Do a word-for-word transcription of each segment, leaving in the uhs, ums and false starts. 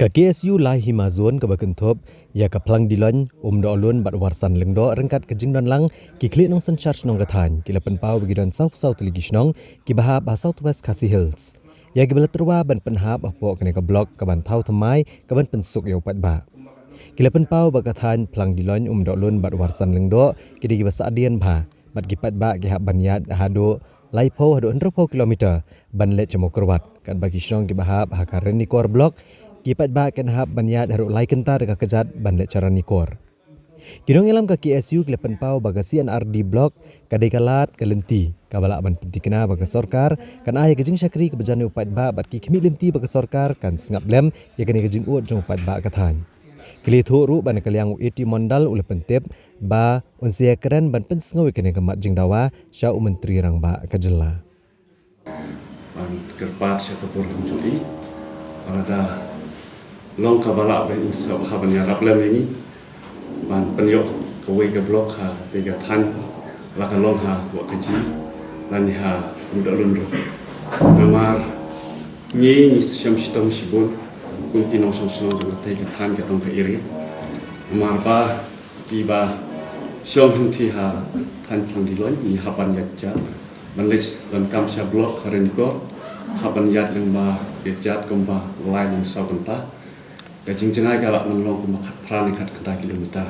Ka K S U Lai Hima Zone kaba kynthup ïa ka Phlang Diloin, Umdohlun bad Warsan Lyngdoh ryngkat ka jingdon lang ki khlieh nongsynshar shnong ka thaiñ ki la pynpaw ba ki don saw phew saw tylli ki shnong kiba hap ha South West Khasi Hills ïa kiba la tyrwa ban pynhap hapoh kane ka block kaban thaw thymmai kaban pynsuk ïa u paidbah. Ki la pynpaw ba ka thaiñ Phlang Diloin, Umdohlun bad Warsan Lyngdoh ki dei kiba sahdien bha bad ki paidbah ki hap ban ïaid haduh laiphew haduh hynriewphew kilometer ban leit sha Mawkyrwat, katba ki shnong kiba hap ha ka Ranikor block ki paidbah kin hap ban ïaid haduh lai kynta da ka kjat ban leit sha Ranikor. Ki nongïalam ka K S U ki la pynpaw ba ka C and R D block ka dei ka lad ka lynti kaba lah ban pynthikna ba ka sorkar kan ai ka jingshakri kaba jan ïa u paidbah bad ki khmih lynti ba ka sorkar kan sngap lem ïa kane ka jingud jong u paidbah ka thaiñ. Ki la ïathuh ruh ba na ka liang u A T Mondal u la pyntip ba un sa ïakren ban pynsngew ïa kane ka mat jingdawa sha u Myntri Rangbah ka jylla. Ban kyrpad sha ka burom jong i, lada long kaba lah ba in sa ba ban ïarap lem ïa ngi ban pynïoh kawei ka block ha katei ka thaiñ, la ka long ha Wahkaji lane ha Umdohlun ruh. Namar ngi ngi shem shitom shibun kum ki nongshong shnong jong katei ka thaiñ ka dong ka area. Namar ba kiba shong hangtei ha thaiñ Phlang Diloin ngi hap ban ïaid kjat ban leit donkam sha block ha Ranikor, hap ban ïaid lyngba ïaid kjat kumba lai ne saw kynta. Ka jingjngai ka lah ban long kumba khatphra ne khatkhyndai kilometer.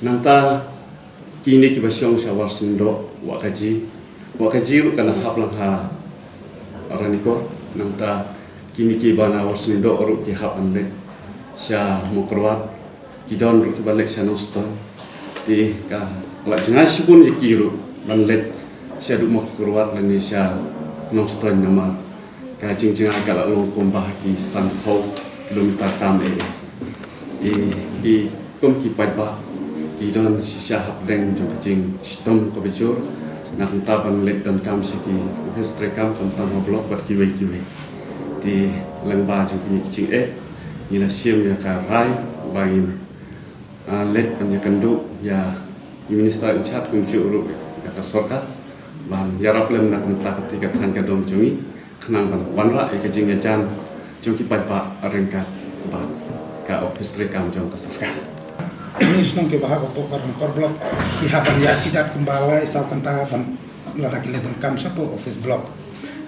Nangta kine kiba shong sha Warsan Lyngdoh, Wahkaji, Wahkaji ruh ka nang hap lang ha Ranikor. Nangta kine kiba na Warsan Lyngdoh ruh ki hap ban leit sha Mawkyrwat, ki don ruh kiba leit sha Nongstoiñ. Te ka la jngai shibun ïa ki ruh ban leit shaduh Mawkyrwat lane sha Nongstoiñ namar ka jingjngai ka la long kumba ki sanphew kilometer tam eh. Te ki kum ki paidbah ki don shisha hapdeng jong ka jingshitom kaba jur na ka bynta ban leit donkam sha ki office treikam khamtam ha block bad kiwei kiwei. Te lyngba jong kine ki jingeh ngi la shim ïa ka rai ba ngin, ah, leit ban ïakynduh ïa i minister in charge kumjuh ruh ïa ka sorkar ban ïarap lem na ka bynta katei ka thaiñ ka dong jong ngi khnang ban wanrah ïa ka jingïajan jong ki paidbah ryngkat bad ka office treikam jong ka sorkar. Kine ki shnong kiba hap hapoh ka Ranikor block ki hap ban ïaid kjat kumba lai saw kynta ban lada ki leit donkam shapoh office block.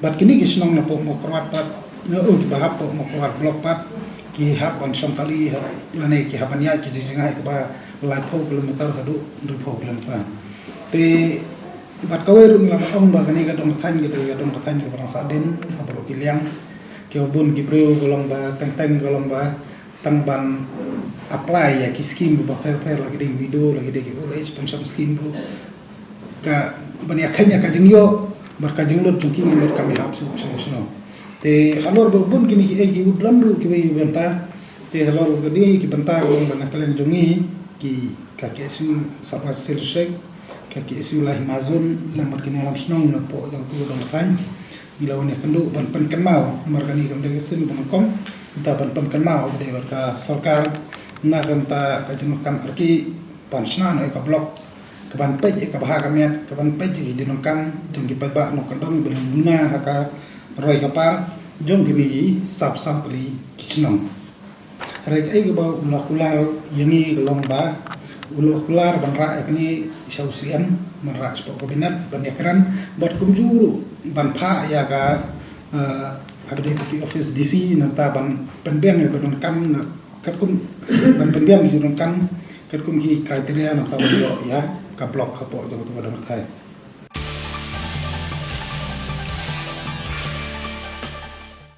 Bad kine ki shnong napoh Mawkyrwat pat, na u kiba hap hapoh Mawkyrwat block pat ki hap ban shong kali ha, lane ki hap ban ïaid ki jingjngai kaba laiphew kilometer haduh hynriewphew kilometer. Te bad kawei ruh ngi la ong ba kane ka dong ka thaiñ ka dei ka dong ka thaiñ kaba dang sahdien ha baroh ki liang. Kiba bun ki briew ka long ba teng teng ka long ba tang ban apply ïa ki scheme ba pher pher, la ki dei widow, la ki dei ki old age pension scheme ruh. Ka ban ïakheiñ ïa ka jingïoh bad ka jinglut jong ki bad kam ïahap shuh shuh shuh. Te halor ba bun kine kiei ki ud lem ruh kiwei bynta. Te halor ka dei ki bynta ka long ba na ka liang jong ngi ki ka K S U South West Khasi Hills District, ka K S U Lai Hima Zone lem bad ki nongïalam shnong napoh jong tu dong thaiñ. Ngi la wan ïakynduh ban pynkynmaw namar kane kam dei ka sien ba nyngkong, nta ban pynkynmaw ba dei bad ka sorkar na ka bynta ka jingdonkam kyrkieh ban shna noh ïa ka block kaban peit ïa ka bha ka miat, kaban peit ïa ki jingdonkam jong ki paidbah nongkyndong ba dang duna ha ka roi ka par jong kine ki sap sap tylli ki shnong. Hynrei kaei kaba u la kular ïa ngi ka long ba u la kular ban rah ïa kane sha u C M, ban rah shapoh kabinet ban ïakren bad kumjuh ruh ban phah ïa ka, eh, ha ka dei ki office D C nangta ban pynbiang ïa ba donkam na katkum ban pynbiang ki jingdonkam katkum ki criteria nangta ban ïoh ïa ka block hapoh jong ka dong thaiñ.